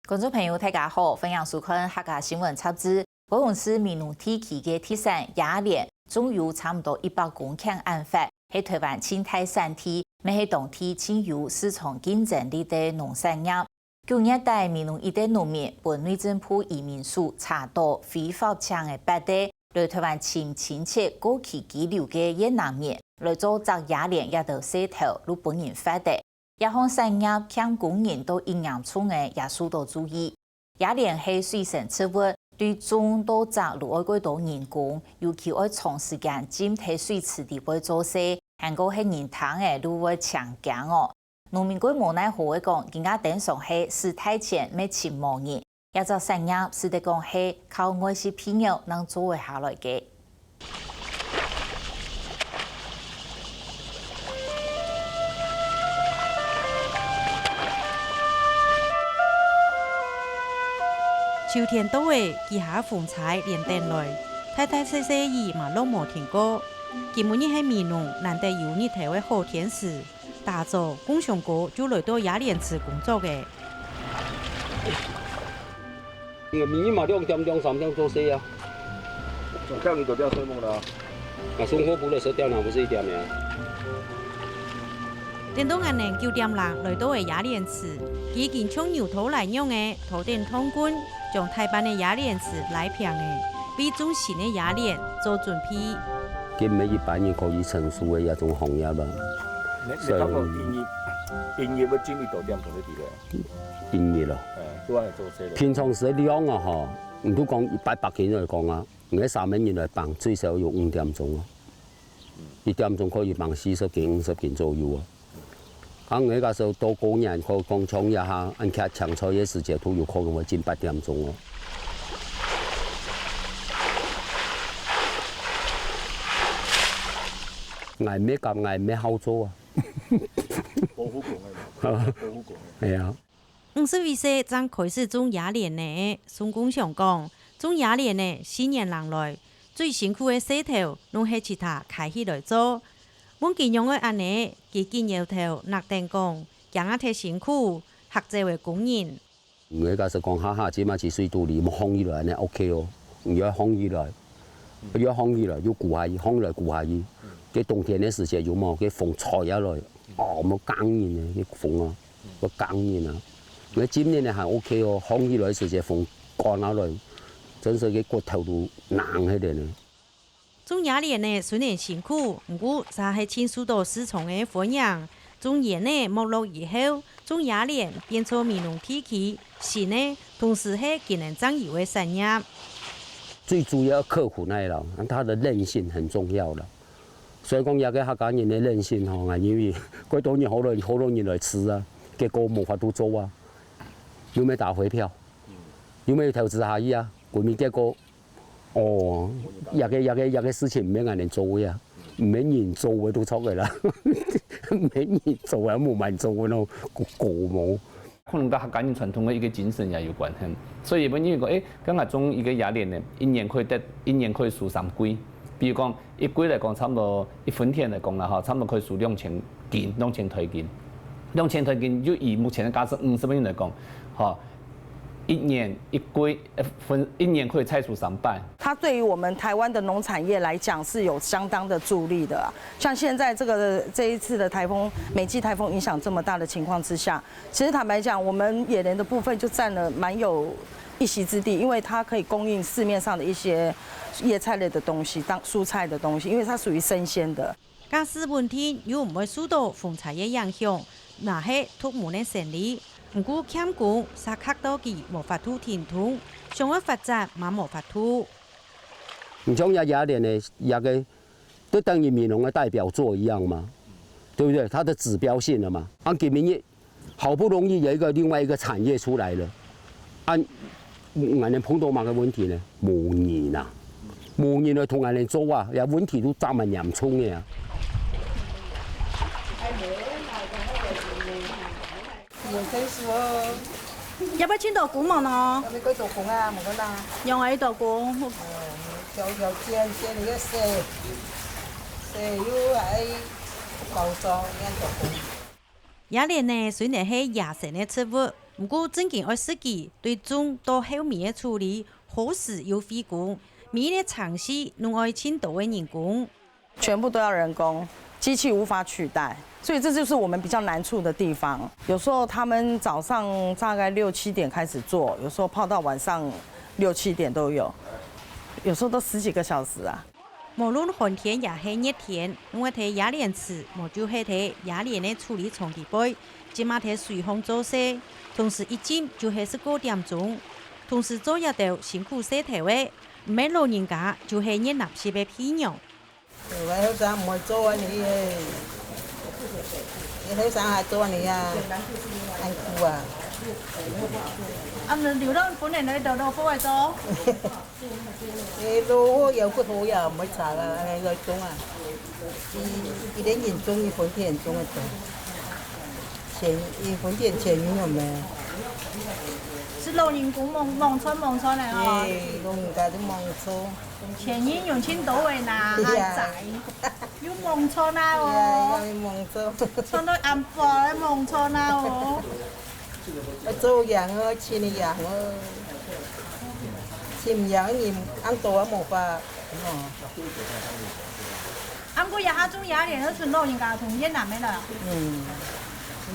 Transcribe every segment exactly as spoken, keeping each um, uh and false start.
觀眾朋友，大家好，歡迎收看客家新聞雜誌。高雄市美濃地區个特產野蓮，種有差毋多一百公頃恁闊，係臺灣盡大產地，乜係當地盡有市場競爭力个農產業。九月底，美濃一堆農民分內政部移民署查到非法種个八堆，來臺灣尋親戚過期居留个越南人，來做摘野蓮這兜事頭，就分人罰个。 這項產業欠工人到一嚴重个也受到注意。野蓮係水生植物，對種到摘就愛蓋多人工，尤其愛長時間浸在水池底背做事，還過係人聽仔就會淨驚哦。農民蓋無奈何个講，今下頂上係使大錢乜尋無人， 這隻產業使得講係靠外食肥肉正做會下來个。秋天到咧，幾下風搓連等來，大大細細雨嘛落無停過。今晡日係美濃難得有日頭个好天時，打早，工商哥就來到野蓮池工作咧。 因為明日嘛兩點鐘、三點鐘做事啊。這樣你都不要睡夢了啊。啊，生活不是十點了，不是一點了。等到恁呢九點零來到个野蓮池，佢緊像牛頭來樣仔，拖等桶棍，將大半个野蓮池拉平仔，為種新个野蓮做準備。佢毋係一般人可以承受个一種行業啊。你，你所以差不多一日，一日要種幾多點鐘个地方？ 一日咯。哎，都愛做事了。平常時个量啊吼，你都講一百八斤來講啊，你个三個人來挷，最少有五點鐘啊。一點鐘可以挷四十斤、五十斤左右啊。啊，你假使到過年，可以講像這下，恁忒青菜个時節，都有可能會種八點鐘哦。𠊎毋係講，𠊎毋係好做啊。保護講个嘛，保護講个。係啊。 五十歲時正開始種野蓮呢，宋公祥講，種野蓮呢，四年零來，最辛苦个事頭，攏係自家㧡起來做。問佢仰會恁呢，佢緊搖頭，搦等講，驚啊忒辛苦，嚇走个工人。𠊎假使講，哈哈，這馬去水肚裡，莫放起來恁呢，OK哦，你愛放起來，你愛放起來，又顧下佢，放起來顧下佢。該冬天个時節有無？該風吹下來，哦，莫驚人呢，該風啊。 會驚人啊。該今年呢還OK哦，放起來時節風趕下來，真係个骨頭都硬起來呢。種野蓮呢雖然辛苦，毋過煞係盡受到市場个歡迎。種菸仔沒落以後，種野蓮變做美濃地區新个，同時係經營正有个產業。最主要克服耐勞，它的韌性很重要了。 所以講，這個客家人个韌性吼，𠊎認為，蓋多人好多好多人來試啊，結果無法度做啊，又愛打回票，又愛投資下去啊，歸面結果，哦，這個這個這個事情毋係𠊎等做个啊，毋係人做个都著个啦，毋係人做个，無蠻做个咯，過無。 可能跟客家人傳統个一個精神也有關係。所以也會認為講，誒，剛剛種一個野蓮呢，一年可以得，一年可以收三季。比如講，一季來講，差不多一分田來講啦，吼，差不多可以收兩千斤，兩千台斤。兩千台斤，就以目前个價值五十萬來講，吼，一年一季，呃，分，一年可以採收三擺。它對於我們台灣的農產業來講是有相當的助力的啊。像現在這個，這一次的颱風，美季颱風影響這麼大的情況之下， 其實坦白講，我們野蓮的部分就佔了蠻有一席之地，因為它可以供應市面上的一些葉菜類的東西，當蔬菜的東西，因為它屬於生鮮的。假使穩定又毋會受到風搓个影響，嘛係獨門个生理。毋過欠工，煞卡到佢無法度停動，想愛發展嘛無法度。你像這野蓮个，這個，就等於美濃个代表作一樣嘛，對不對？它的指標性了嘛。啊，今晡日 好不容易有一個另外一個產業出來了，啊，𠊎等碰到麼个問題呢？無人啊，無人來同𠊎等做啊，這問題都真蠻嚴重个啊。有意思哦。也愛盡多工無呢？還愛過多工啊，無个啦。用愛多工。哦，條條件，件你个洗，洗又愛包裝，恁多工。 野蓮呢，雖然係野生个植物，毋過正經愛設計對種到後尾个處理，何時又費工，每一個程序攏愛盡多个人工。全部都要人工，机器无法取代，所以这就是我们比较难处的地方。有时候他们早上大概六七点开始做，有时候泡到晚上六七点都有，有时候都十几个小时啊。無論寒天也係熱天，攏愛在野蓮池，無就係在野蓮个處理場地背，這馬在水項做事，同時一浸就係十過點鐘。同時做這兜辛苦事頭个，毋係老人家就係越南籍个皮娘。有个後生毋會做啊，你个，你後生還做啊，你啊，恁苦啊。啊，流浪本來來到老婆來做。 你老好有个好呀，毋會差啦，來種啊。佢佢連人種，佢本地人種个多。錢，佢本地人錢有用咩？係老人工忙忙賺忙賺个哦。哎，老人家都忙做。錢人用錢多个呐，對呀還在，又忙賺啊呀，哦，要忙做。賺到暗晡个忙賺啊哦。做羊哦，請个羊哦，請羊人恁多啊無法，哦，啊，毋過這下種野蓮，係純老人家同越南个啦。嗯，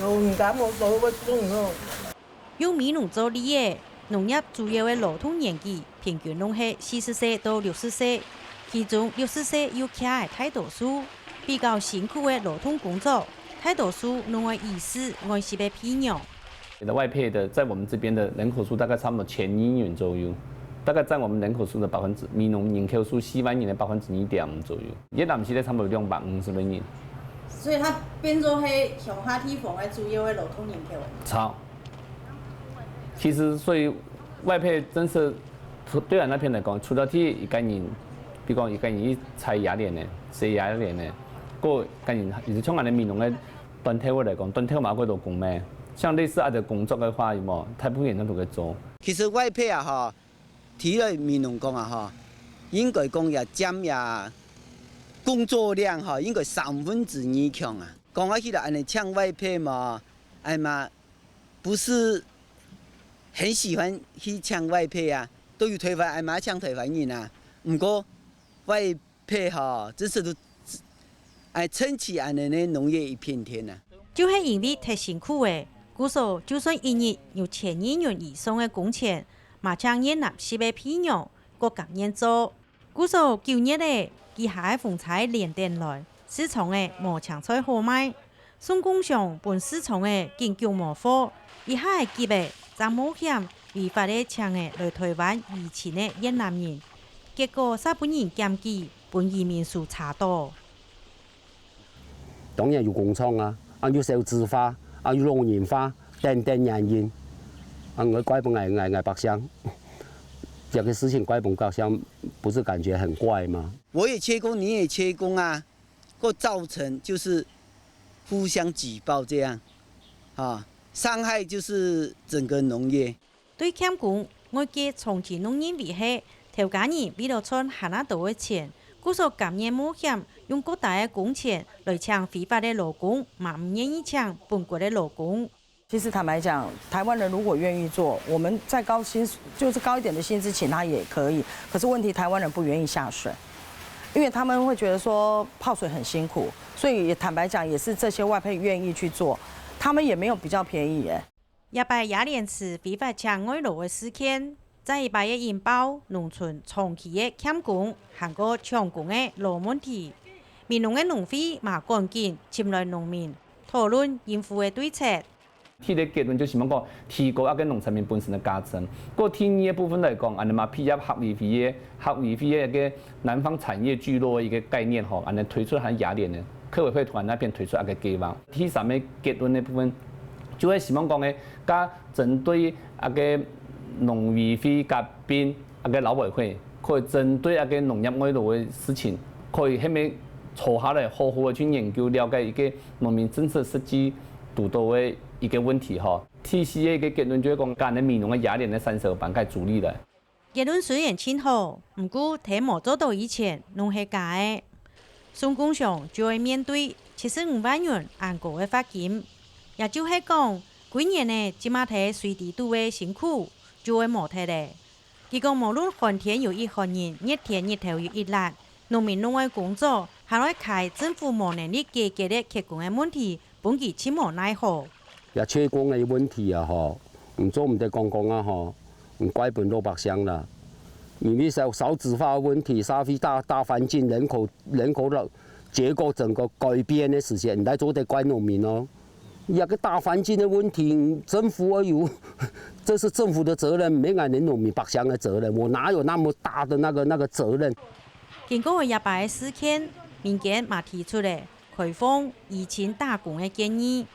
老人家無做會種哦。用美濃做例仔，農業主要个勞動年紀平均攏係四十歲到六十歲，其中六十歲又徛在大多數。比較辛苦个勞動工作，大多數攏愛依恃外籍个皮娘。外配的在我们这边的人口数大概差不多千人左右，大概占我们人口数的百分之，美濃人口数四萬人的百分之二点五左右。越南现在差不多两百五十万人。所以佢變做係鄉下地方个主要个勞動人口。超。其实所以外配政策对俺那边来讲，除了替一个人，比如讲一个人去采野莲呢，洗野莲呢，个个人，也是像俺的美浓个短头话来讲，短头嘛过多工咩。像类似俺的工作的话，有无？大部分人都在做。其实外配啊哈，提了美浓工啊哈，应该讲也占也工作量哈，应该三分之二强啊。讲起来，俺的请外配嘛，哎嘛，不是很喜欢去请外配啊，都有台湾，哎嘛请台湾人啊。不过外配哈，真是都，哎，撑起俺的那农业一片天啊。就係因為忒辛苦了，故所就算一日有千人以上个工錢，嘛請越南籍个皮娘，个甘願做。故所九月了，佢下个風災連等來，市場个無青菜好賣。 宋公祥分市場个緊腳無貨，一下仔急仔，正冒險違法仔請仔來台灣移情个越南人，結果煞分人檢舉，分移民署查到。當然有工廠啊，啊有少子化，啊有老人化，等等原因，啊我怪分𠊎𠊎𠊎百姓，這個事情怪分百姓，不是感覺很怪嗎？我也缺工，你也缺工啊。 个造成就是互相舉報這樣，啊，傷害就是整個農業。對欠工，外界長期攏認為係頭家人為了賺還較多个錢，故所甘願冒險用較大个工錢來請非法个勞工，嘛毋願意請本國个勞工。 其實坦白講，台灣人如果願意做，我們再高薪，就是高一點的薪資請他也可以。可是問題，台灣人不願意下水，因為他們會覺得說泡水很辛苦，所以也坦白講，也是這些外配願意去做，他們也沒有比較便宜耶。這擺野蓮池非法請外勞个事件，再一擺仔引爆農村長期个欠工還過搶工个老問題。美濃个農會嘛趕緊尋來農民討論應付个對策。 第一个結論就希望講提高啊个農產品本身个價錢。个第二个部分來講，恁樣嘛配合客委會个，客委會个一个南方產業聚落个一个概念吼，恁樣推出還野蓮个，客委會團那邊推出啊个計畫。第三个結論个部分，就係希望講个，加針對啊个農委會合併 啊个勞委會，可以針對啊个農業外勞个事情，可以後面坐下來好好个去研究了解一个農民政策實際堵到个一个問題吼。第四个一个結論就係講，今年美濃个野蓮个產銷班該處理了。結論雖然盡好，毋過在無做到以前，攏係假个。宋公祥就會面對七十五萬元恁高个罰金，也就係講，歸年仔，這馬在水底肚个辛苦就會無忒咧。佢講，無論寒天有幾寒人，熱天日頭有幾辣，農民攏愛工作，還愛㧡政府無能力解決个缺工个問題，分佢盡無奈何。這缺工个問題啊，吼，毋做毋得講講啊，吼，毋怪分老百姓啦。因為少少子化个問題，社會大大環境人口人口个結構整個改變个時間，毋係做得怪農民哦。 這個大環境个問題，政府愛有，這是政府的責任，毋係𠊎等農民百姓个責任。我哪有那麼大的那個那個責任？經過這擺个事件，民間嘛提出了開放依親打工个建議。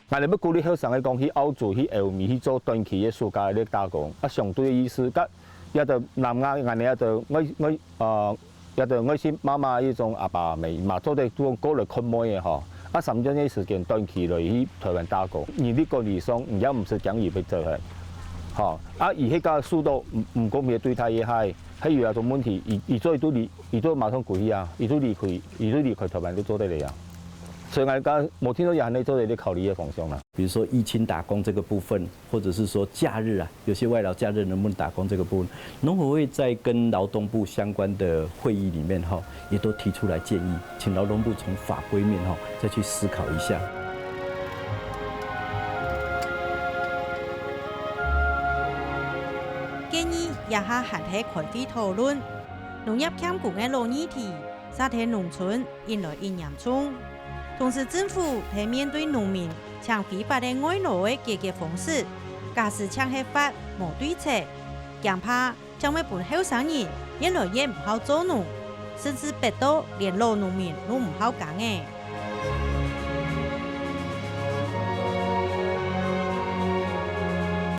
𠊎等愛鼓勵後生个講去澳洲、去歐美去做短期个暑假个打工，啊，相對个意思，佮 這兜南亞，𠊎等這兜外外呃，這兜外籍媽媽，這種阿爸阿姆嘛，做得做過來看妹仔吼。啊，三種个時間短期來去台灣打工，人力管理上，你也毋使驚佢會走忒。吼，啊，佢係个受到毋毋公平个對待也係，還有這種問題，佢佢做一度離，佢做馬上過去啊，佢就離開，佢就離開台灣就做得了啊。所以𠊎講，無聽到也還能做得考慮个方向啦。比如說依親打工這個部分， 或者是說假日啊，有些外勞假日能不能打工這個部分，農委會在跟勞動部相關的會議裡面哈，也都提出來建議，請勞動部從法規面哈再去思考一下。建議這下還在開會討論，農業欠工个老議題， 煞在農村越來越嚴重。同時，政府在面對農民請非法个外勞个解決方式，假使淨係罰無對策，驚怕將會分後生人越來越毋好做農，甚至逼到連老農民都毋好耕仔。